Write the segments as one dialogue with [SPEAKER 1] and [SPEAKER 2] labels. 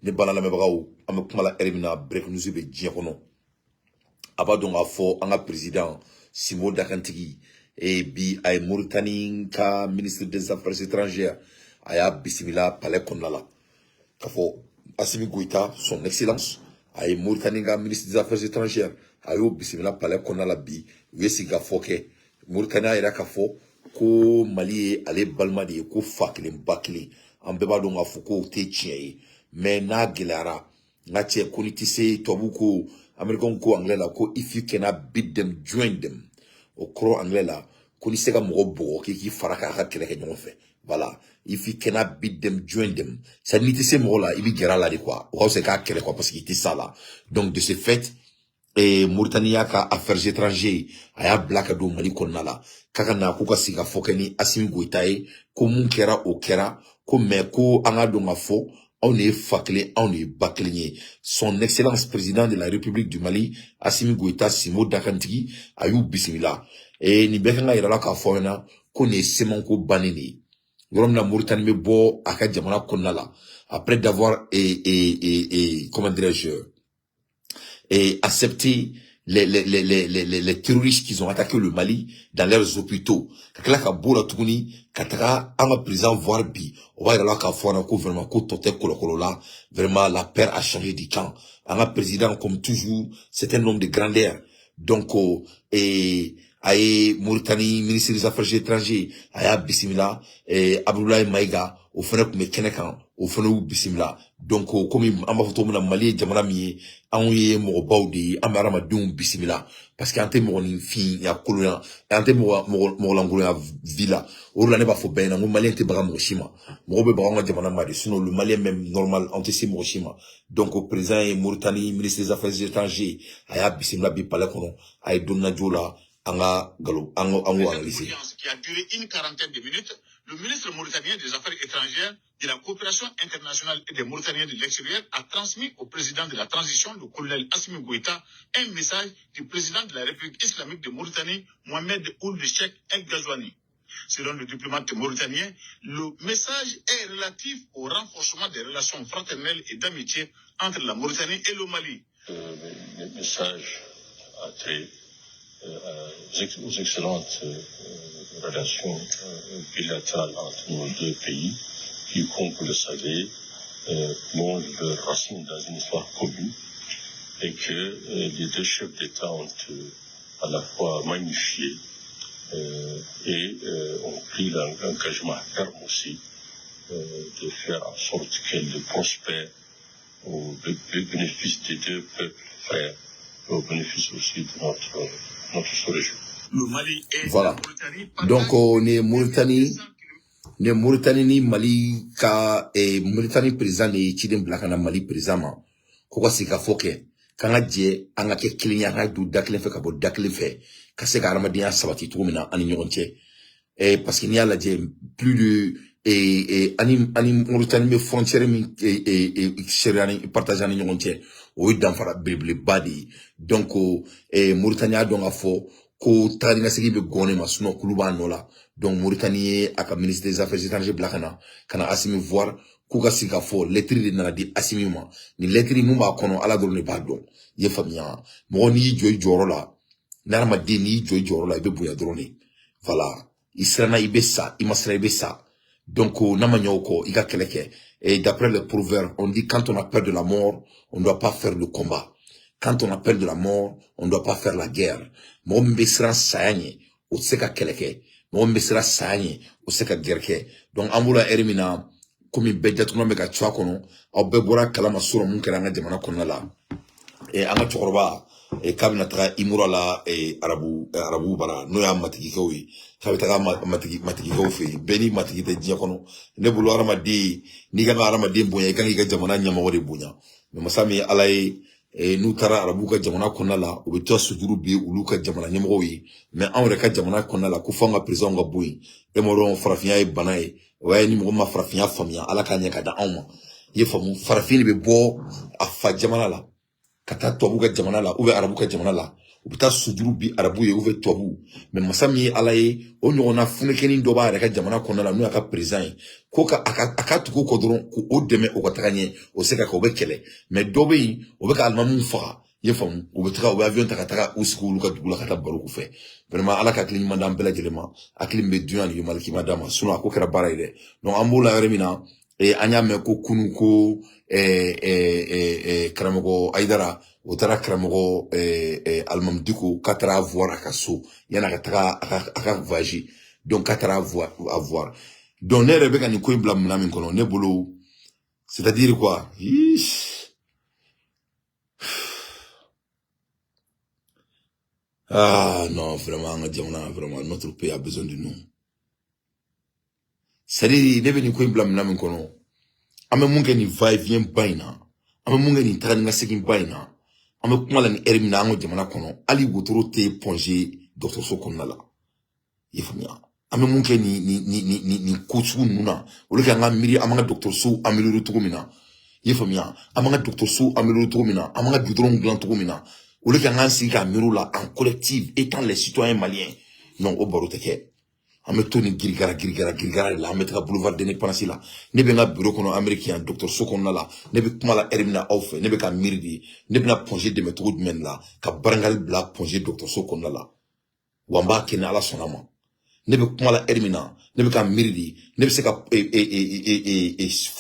[SPEAKER 1] Ne bala lamɛnbagaw, an bɛ kuma la ɛri min na, break news bɛ diɲɛ kɔnɔ. A b'a dɔn k'a fɔ an ka président Simo Dakantigi e bi a ye Mauritanie ka ministre des Affaires étrangères, a y'a bisimila palais kɔnɔna la. K'a fɔ Assimi Goïta, son excellence, a ye Mauritanie ka ministre des Affaires étrangères, a y'o bisimila palais kɔnɔna la bi. U ye sigikafɔ kɛ. Mauritanie y'a yira k'a fɔ ko Mali ye ale balima de ye, ko fa kelen ba kelen. An bɛɛ b'a dɔn k'a fɔ k'o tɛ tiɲɛ ye, mais n'a gɛlɛyara, n ka cɛ, ko ni tɛ se, tubabu ko, américain ko anglais la ko "If you cannot beat them, join them." O kɔrɔ anglais la ko ni se ka mɔgɔ bugɔ, k'i k'i fara k'a ka kɛlɛ kɛ ɲɔgɔn fɛ. Voilà, "If you cannot beat them, join them", c'est à dire n'i tɛ se mɔgɔ la, i bɛ gɛrɛ a la de quoi. O ka fisa k'a kɛlɛ quoi, parce que i tɛ s'a la. Donc de ce fait, Mauritanie y'a ka affaires étrangères, a y'a bila ka don Mali kɔnɔna la, k'a ka na k'u ka sigi ka fɔ kɛ ni Assimi Goïta ye, ko mun kɛra, o kɛra ko, mais ko an ka dɔn ka fɔ anw de ye fa kelen, anw de ye ba kelen ye. Son excellence président de la République du Mali, Assimi Goïta Simo Dakantigi, a y'u bisimila. Nin bɛɛ kan ka yira la k'a fɔ aw ɲɛna ko nin ye semanko bannen de ye. Yɔrɔ min na Mauritanie bɛ bɔ a ka jamana kɔnɔna la, après d'avoir et comment dirais-je, et accepté les terroristes qui ont attaqué le Mali dans leurs hôpitaux, ka tila ka b'o la tuguni ka taga an ka président voir bi, o b'a yira la k'a fɔ an na ko vraiment ko tɔ tɛ kɔlɔkɔlɔ la. Vraiment, la paix a changé du camp. An ka président, comme toujours, c'est un homme de grandeur. Donc et a ye Mauritanie ministre des Affaires étrangères, a y'a bisimila. Abdoulaye Maïga, o fana tun bɛ kɛnɛ kan, o fana y'u bisimila. Donc komi an b'a fɔ cogo min na, Mali ye jamana min ye, anw ye mɔgɔbaw de ye, an bɛ hadamadenw bisimila, parce que an tɛ mɔgɔninfinya kolonya, an tɛ mɔgɔ mɔgɔlankolonya vi la. O de la ne b'a fɔ bɛɛ ɲɛna ko malien tɛ baga mɔgɔ si ma. Mɔgɔw bɛ baga an ka jamana ma de, sinon le malien même normal, an tɛ se mɔgɔ si ma. Donc président ye Mauritanie ministre des Affaires étrangères, a y'a bisimila bi palais kɔnɔ. A ye donnajɔ la, an ka galo, an k'o analyser.
[SPEAKER 2] Qui a duré une quarantaine de minutes, le ministre mauritanien des Affaires étrangères, de la coopération internationale et des Mauritaniens de l'extérieur a transmis au président de la transition, le colonel Assimi Goïta, un message du président de la République islamique de Mauritanie, Mohamed Ould Cheikh El Ghazouani. Selon le diplomate mauritanien, le message est relatif au renforcement des relations fraternelles et d'amitié entre la Mauritanie et le Mali.
[SPEAKER 3] Le message a trait aux excellentes relations bilatérales entre nos deux pays, qui, comme vous le savez, plongent leurs racines dans une histoire commune et que les deux chefs d'État ont à la fois magnifié et ont pris l'engagement ferme aussi de faire en sorte qu'elle prospère au bénéfice des deux peuples frères, au bénéfice aussi de notre sous-région.
[SPEAKER 2] Le Mali et
[SPEAKER 1] Voilà.
[SPEAKER 2] la Mauritanie
[SPEAKER 1] Donc ni Mauritanie, ni Mauritanie ni Mali ka Mauritanie président de ye ciden bila ka na Mali président ma ko ka sigi ka fɔ kɛ, k'an ka jɛ, an ka kɛ kelen ye, an ka don da kelen fɛ ka bɔ da kelen fɛ, ka se ka hadamadenya sabati cogo min na an ni ɲɔgɔn cɛ. Parce que n'i y'a lajɛ, plus de ani Mauritanie bɛ frontière min sariya ni partage ani ɲɔgɔn cɛ, o ye danfara belebeleba de ye. Donc Mauritanie y'a dɔn k'a fɔ ko taga ni ka segin bɛ gɔn ma, sinon kulu b'a nɔ la. Donc Mauritanie ye a ka ministre des Affaires étrangères bila ka na Assimi voir, k'u ka sigi ka fɔ. Lettre de nana di Assimi ma. Nin lettre, mun b'a kɔnɔ, Ala dɔrɔn de b'a dɔn. I ye faamuya? Mɔgɔ n'i y'i jɔ i jɔyɔrɔ la, ni hadamaden n'i y'i jɔ i jɔyɔrɔ la, i bɛ bonya dɔrɔn de. Voilà, i siranna, i bɛ sa, i ma siran, i bɛ sa. Donc n'a ma ɲɛ o kɔ, i ka kɛlɛ kɛ. Et d'après le proverbe, on dit: "Quand on a peur de la mort, on ne doit pas faire le combat. Quand on a peur de la mort, on ne doit pas faire la guerre." Mɔgɔ min bɛ siran saya ɲɛ, o tɛ se ka kɛlɛ kɛ. Mɔgɔ min bɛ siran saya ɲɛ, o tɛ se ka guerre kɛ. Donc an b'o la ɛri min na, komi bɛɛ datugulan bɛ ka cu a kɔnɔ, aw bɛɛ bɔra kalama sɔrɔ mun kɛra an ka jamana kɔnɔna la. An ka cɛkɔrɔba k'a bɛna taga imura la, arabu bara, n'o y'a matigikɛw ye, k'a bɛ taga matigikɛw fɛ yen. Bɛɛ ni matigi tɛ diɲɛ kɔnɔ. Ne bolo, hadamaden, n'i kan ka hadamaden bonya, i kan k'i ka jamana ɲɛmɔgɔ de bonya. Mais masa min ye Ala ye, n'u taara arabu ka jamana kɔnɔna la, u bɛ taa sujuru bi olu ka jamana ɲɛmɔgɔw ye. Mais anw yɛrɛ ka jamana kɔnɔna la, ko f'an ka président ka bɔ yen. E m'a dɔn, farafinya ye bana ye. O y'a ye, ni mɔgɔ ma farafinya faamuya, Ala k'a ɲɛ ka da anw ma. I ye faamu? Farafin de bɛ bɔ a fa jamana la ka taa tubabu ka jamana la, ou bien arabu ka jamana la. U bɛ taa sujuru bi arabu ye ou bien tubabu. Mais masa min ye Ala ye, o ɲɔgɔnna funukɛnin dɔ b'a yɛrɛ ka jamana kɔnɔna la, n'o y'a ka président ye, ko ka a ka tugu o kɔ dɔrɔn k'o dɛmɛ o ka taga ɲɛ, o se ka kɛ, o bɛ kɛlɛ. Mais dɔ bɛ yen, o bɛ ka alimamuw faga, i ye faamu, u bɛ taga, u bɛ avion ta ka taga u sigi olu ka dugu la ka taa baro k'u fɛ. Vraiment, Ala ka hakili ɲuman d'an bɛɛ lajɛlen ma, hakili min bɛ dunya ni yomali k'i ma d'a ma, sinon a ko kɛra baara ye dɛ. Donc an b'o la yɔrɔ min na, an y'a mɛn ko kunu ko karamɔgɔ Ayidara, o taara karamɔgɔ Alimami Diko k'a taara voir a ka so yan'a ka taga a ka voyage. Donc k'a taara a voir. Donc ne yɛrɛ bɛ ka nin ko in bila minɛn min kɔnɔ, ne bolo, c'est à dire quoi, ah non, vraiment, an ka jamana, vraiment, notre pays a besoin de nous. C'est à dire, ne bɛ nin ko in bila minɛn min kɔnɔ, an bɛ mun kɛ nin va et vient ba in na, an bɛ mun kɛ nin taga ni ka segin ba in na, an bɛ kuma la nin heure min na an ka jamana kɔnɔ, hali wotoro tɛ Point G dɔgɔtɔrɔso kɔnɔna la, i y'a faamuya. An bɛ mun kɛ nin ko sugu ninnu na, olu k'an ka miiri an b'an ka dɔgɔtɔrɔsow améliorer cogo min na, i y'a faamuya, an b'an ka dɔgɔtɔrɔsow améliorer cogo min na, an b'an ka goudron dilan cogo min na, olu k'an k'an sigi k'an miiri o la en collectif, étant les citoyens maliens. Non, o baro tɛ kɛ. An bɛ to nin girigara girigara girigara de la, an bɛ taga boulevard d'indépendance la. Ne bɛ n ka bureau kɔnɔ Amérique yan, dɔgɔtɔrɔso kɔnɔna la, ne bɛ kuma la heure min na aw fɛ, ne bɛ ka miiri de, ne bɛna Point G dɛmɛ cogo jumɛn de la, ka barangali bila Point G dɔgɔtɔrɔso kɔnɔna la, wa n b'a kɛ ni Ala sɔnna ma. Ne bɛ kuma la heure min na, ne bɛ ka miiri de, ne bɛ se ka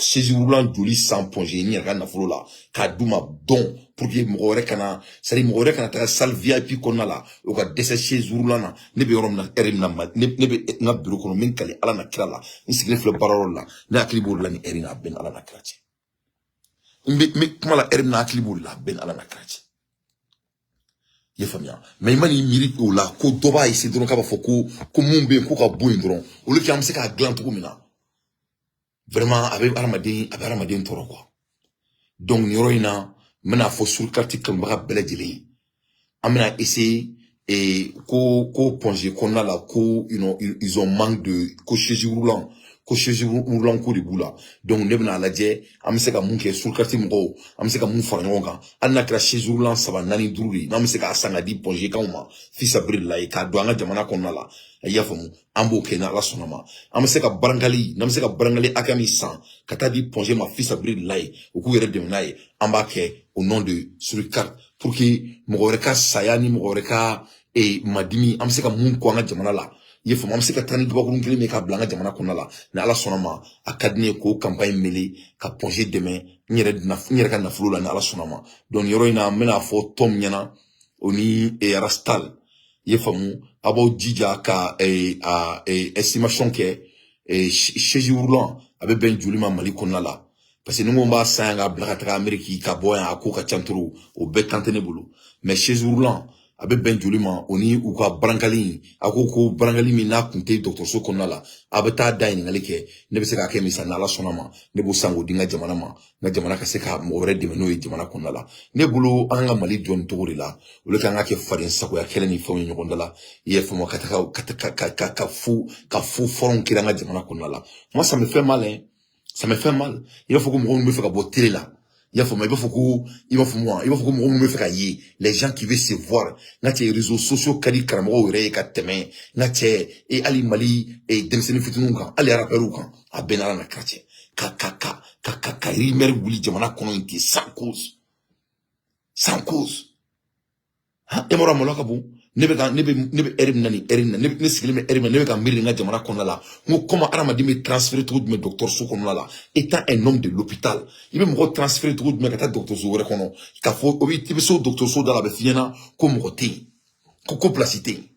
[SPEAKER 1] chaise roulant joli san Point G n yɛrɛ ka nafolo la k'a d'u ma dɔn, pour que mɔgɔ wɛrɛ kana, c'est à dire mɔgɔ wɛrɛ kana taga salle VIP kɔnɔna la, o ka dɛsɛ chaise roulant na. Ne bɛ yɔrɔ min na heure min na, ne bɛ n ka bureau kɔnɔ, n bɛ n kali Ala na kira la, n sigilen filɛ baarayɔrɔ la, ne hakili b'o de la nin heure in na, a bɛ ni Ala na kira cɛ. N bɛ kuma la heure min na, hakili b'o de la, a bɛ ni Ala na kira cɛ. I y'a faamuya. Mais i ma n'i miiri o la ko dɔ b'a essayer dɔrɔn k'a b'a fɔ ko mun bɛ yen ko ka bɔ yen dɔrɔn, olu kɛ an bɛ se k'a dilan cogo min na. Vraiment, a bɛ hadamaden tɔɔrɔ quoi. Donc nin yɔrɔ in na, n bɛna fɔ surukati kanubaga bɛɛ lajɛlen ye, an bɛna essayer ko Point G kɔnɔna la ko you know, ils ont manque de ko chaise roulant, ko chaise roulant ko de b'u la. Donc ne bɛna lajɛ an bɛ se ka mun kɛ surukati mɔgɔw, an bɛ se ka mun fara ɲɔgɔn kan, hali n'a kɛra chaise roulant 3 4 5 de ye, n'an bɛ se k'a san ka di Point G kanw ma fisabililayi, k'a don an ka jamana kɔnɔna la, i y'a faamu, an b'o kɛ ni Ala sɔnna ma. An bɛ se ka barangali, n'an bɛ se ka barangali hakɛ min san ka taa di Point G ma fisabililayi, u k'u yɛrɛ dɛmɛ n'a ye, an b'a kɛ au nom de surukati, pour que mɔgɔ wɛrɛ ka saya ni mɔgɔ wɛrɛ ka madimi, an bɛ se ka mun kɔ an ka jamana la, i ye faamu, an bɛ se ka taa ni gabakurun kelen min k'a bila an ka jamana kɔnɔna la, ni Ala sɔnna ma, a ka di ne ye k'o campagne mêler ka Point G dɛmɛ n yɛrɛ ka nafolo la, ni Ala sɔnna ma. Donc yɔrɔ in na, n bɛna fɔ tɔn min ɲɛna, o ni Rastal, i ye faamu, a b'aw jija ka a estimation kɛ, chaise roulant a bɛ bɛn joli ma Mali kɔnɔna la, parce que ni n ko n b'a san yan k'a bila ka taga Amérique ka bɔ yan, a ko ka ca trop, o bɛɛ tan tɛ ne bolo. Mais chaise roulant a bɛ bɛn joli ma, o ni u ka barangali, a ko barangali min n'a kun tɛ dɔgɔtɔrɔso kɔnɔna la, a bɛ taa da ɲininkali kɛ, ne bɛ se k'a kɛ min san, ni Ala sɔnna ma, ne b'o san k'o di n ka jamana ma, n ka jamana ka se ka mɔgɔ wɛrɛ dɛmɛ n'o ye jamana kɔnɔna la. Ne bolo, an ka Mali jɔ nin cogo de la, olu k'an ka kɛ faden sagoya kɛlɛ ni fɛnw ye ɲɔgɔn da la, i y'a faamu, ka taga ka fo fɔlɔw kɛra an ka jamana kɔnɔna la. Moi, ça me fait mal, hein, ça me fait mal. I b'a fɔ ko mɔgɔ minnu bɛ fɛ ka bɔ télé la, i y'a faamu, i b'a fɔ ko i b'a fɔ moi, i b'a fɔ ko mɔgɔ minnu bɛ fɛ ka ye, les gens qui veulent se voir. N ka cɛ, réseaux sociaux ka di karamɔgɔw yɛrɛ ye ka tɛmɛ n ka cɛ hali Mali denmisɛnnin fitininw kan, hali rappeurs kan, a bɛɛ n'Ala na kira cɛ, ka rumeur wuli jamana kɔnɔ yen ten, sans cause, sans cause. Han, e m'a dɔn malo ka bon. Ne bɛ ka ne bɛ ne bɛ heure min na, nin heure in na, ne sigilen bɛ heure min na, ne bɛ ka miiri n ka jamana kɔnɔna la, n ko comment hadamaden bɛ transférer cogo jumɛn dɔgɔtɔrɔso kɔnɔna la, étant un homme de l'hôpital, i bɛ mɔgɔ transférer cogo jumɛn ka taa dɔgɔtɔrɔso wɛrɛ kɔnɔ, k'a fɔ o bɛ i bɛ se o dɔgɔtɔrɔso da la, a bɛ f'i ɲɛna ko mɔgɔ tɛ yen, ko place tɛ yen.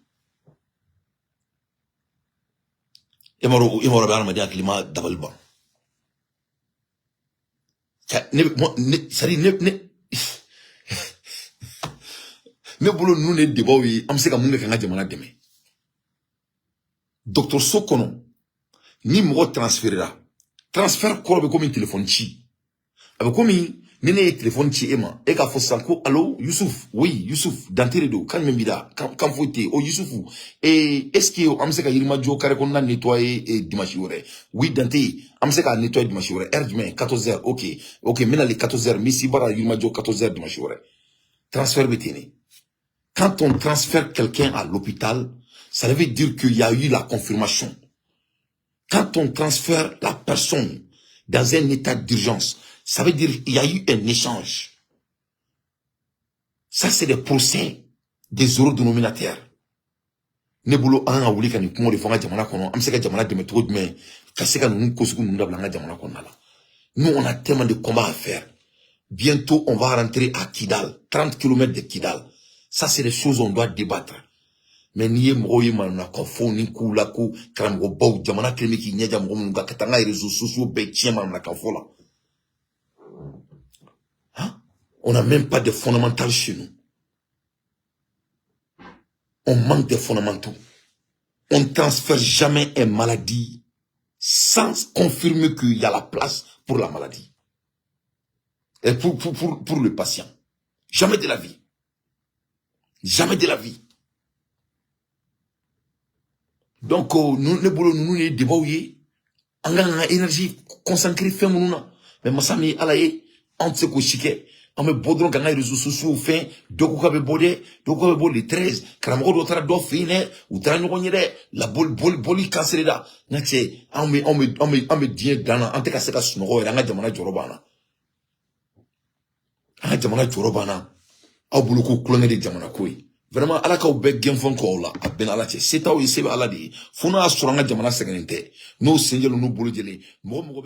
[SPEAKER 1] E m'a dɔn, a bɛ hadamaden hakilima dabali ban. Ne ne c'est à dire ne bolo, ninnu de ye débatw ye, an bɛ se ka mun kɛ k'an ka jamana dɛmɛ. Dɔgɔtɔrɔso kɔnɔ, ni mɔgɔ transférera, transfert kɔrɔ bɛ komi téléphone ci, a bɛ komi ni ne ye téléphone ci e ma, e k'a fɔ sisan ko allo Yusuf, oui Yusuf, Dante de don, kan jumɛn b'i la, kan foyi tɛ yen, o Yusufu, est ce que an bɛ se ka Yirimajɔ carré kɔnɔna nettoyer dimanche wɛrɛ? Oui Dante, an bɛ se k'a nettoyer dimanche wɛrɛ, heure jumɛn? 14 heures, ok ok, n bɛna le 14 heures, n bɛ si baara Yirimajɔ 14 heures dimanche wɛrɛ. Transfert bɛ ten de. Quand on transfère quelqu'un à l'hôpital, ça veut dire qu'il y a eu la confirmation. Quand on transfère la personne dans un état d'urgence, ça veut dire qu'il y a eu un échange. Ça, c'est des procès des euros dénominataires. Ne bolo, an ka wuli ka nin kuma de fɔ an ka jamana kɔnɔ. An bɛ se ka jamana dɛmɛ cogo jumɛn ka se ka ninnu ko sugu ninnu dabila an ka jamana kɔnɔna la? Nous, on a tellement de combats à faire. Bientôt, on va rentrer à Kidal, 30 km de Kidal. Ça, c'est des choses on doit débattre. Mais n'i ye mɔgɔw ye manamanakan fɔw ni kow la, ko karamɔgɔbaw, jamana kelen bɛ k'i ɲɛja mɔgɔ minnu kan ka taa an ka réseaux sociaux bɛɛ tiɲɛ manamanakan fɔ la. Hein? On n'a même pas de fondamentales chez nous. On manque de fondamentaux. On ne transfère jamais une maladie sans confirmer qu'il y a la place pour la maladie. Et pour le patient. Jamais de la vie. Jamais de la vie. Donc, nous, ne bolo ninnu ye débat ye. An ka ka énergie consacrée fɛn minnu na. Mais masa min ye Ala ye, anw tɛ se k'o si kɛ. An bɛ bɔ dɔrɔn k'an ka réseaux sociaux fɛn. Dɔ ko k'a bɛ bɔ dɛ, dɔ ko k'a bɛ bɔ le 13. Karamɔgɔ dɔ taara dɔ fɛ yen dɛ, u taara ɲɔgɔn ye dɛ. La boli boli boli kansere da. N ka cɛ, anw bɛ diɲɛ dan na, an tɛ ka se ka sunɔgɔ yɛrɛ, an ka jamana jɔyɔrɔ b'an na. An ka jamana jɔyɔrɔ b'an na. Aw bolo ko kulonkɛ de jamana ko ye. Vraiment, Ala k'aw bɛɛ gɛn fɔn k'aw la, a bɛɛ n'Ala cɛ. Se t'aw ye, se bɛ Ala de ye. Fo n'a y'a sɔrɔ an ka jamana sɛgɛnnen tɛ. N'o sen jɛlen, n'u bolo jɛlen, mɔgɔ mɔgɔ